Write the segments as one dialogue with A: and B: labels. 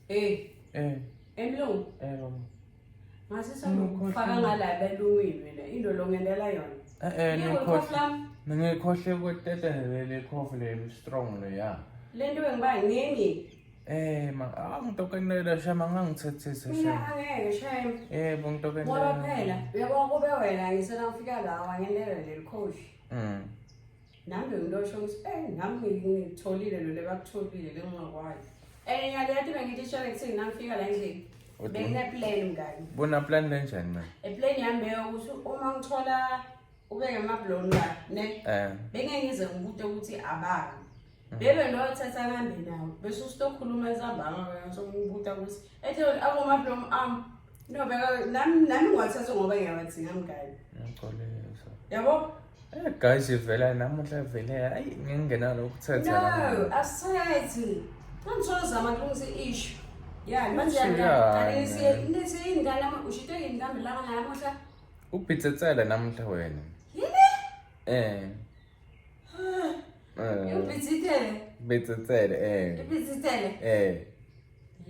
A: Eh.
B: Eh.
A: Emlungu.
B: Eh mama.
A: Ngase sokufaka ngala belungwini wena into longendela yona.
B: Eh eh
A: Yebo,
B: ngikhohle.
A: ikhofi lami.
B: Ngikhohle kweteta le coffee le strong le ya.
A: Le nto bengiba ngimi.
B: Eh ma ah ngitokenela shama ngangithethisa
A: Mina
B: shama.
A: angeke shame.
B: Yebo ngitokenela.
A: Ngoba phela uyabona kube wena ngisena ngifika la wangenela leli coach. Nami ngilosho ukuthi eh nami ngitholile lo lebakutholile lengingakwazi. And ngiyaliyati bengithi shale kuthini nangifika la endlini. Bengine plan mngani.
B: Bona plan kanjani manje?
A: A plan yami beyokuthi uma ngithola ubeke amabloni la ne.
B: Eh.
A: Bengeke ngize ngibute ukuthi abani. Bebe lothatha ngihambe nawo bese usitokhuluma esambanga wena sokubuta ukuthi ethe akomablom am no beka nami nami ngiwathatha ngoba ngiyawadinga mngani.
B: Ngixolisa.
A: Yabo?
B: Eh guys vela namuhla vele ayi ngingenalo ukuthetha.
A: No, asithethi. Ngangithola zama kulungisa i-issue. Yeah, manje
B: Issue yani.
A: nithi yini ngane ushito yini kambe langa namuhla?
B: Ubhithetsela namuhla wena.
A: Yini?
B: Eh. Eh.
A: Ubhithithele.
B: Bhithetsele eh.
A: Ubhithithele.
B: Eh.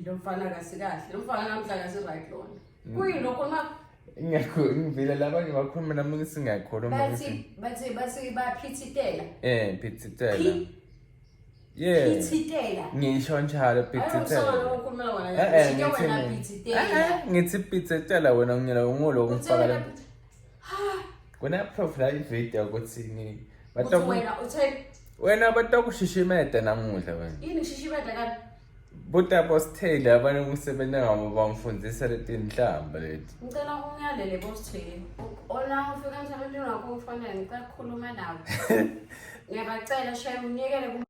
A: Lo mfana kasikahle. Lo mfana namhla kasi right lona. Kuyini lokho ma
B: Ngiyakho ngivele labanye bakhuluma nami ngithi ngiyakhuluma
A: bathi
B: ngithi
A: bathi bathi baphithitela.
B: eh phithitela.
A: Phi
B: Yeah.
A: phithitela.
B: Ngisho njalo phithitela.
A: Ayosona ukukhulumela wena.
B: Eh eh
A: Ushito
B: ngithi
A: wena
B: mina.
A: phithitela.
B: Eh eh ngithi phithitela wena ngiyela ngulo
A: Uthe
B: ngifaka
A: wena
B: la.
A: phithi-
B: Kuna proof la i-video ukuthi ni
A: Uthi
B: batoku
A: wena uthe
B: wena batokushishimeda namuhla wena.
A: yini ngishishimeda kanti?
B: Buta bositheli abantu ngisebenza ngabo bangifundisa leti nhlamba leti.
A: Ngicela ungiyalele bositheli. Ona ufika emsebenzini wakho ufonele ngicela ukukhuluma nawe. Ngiyabacela shame unikele ku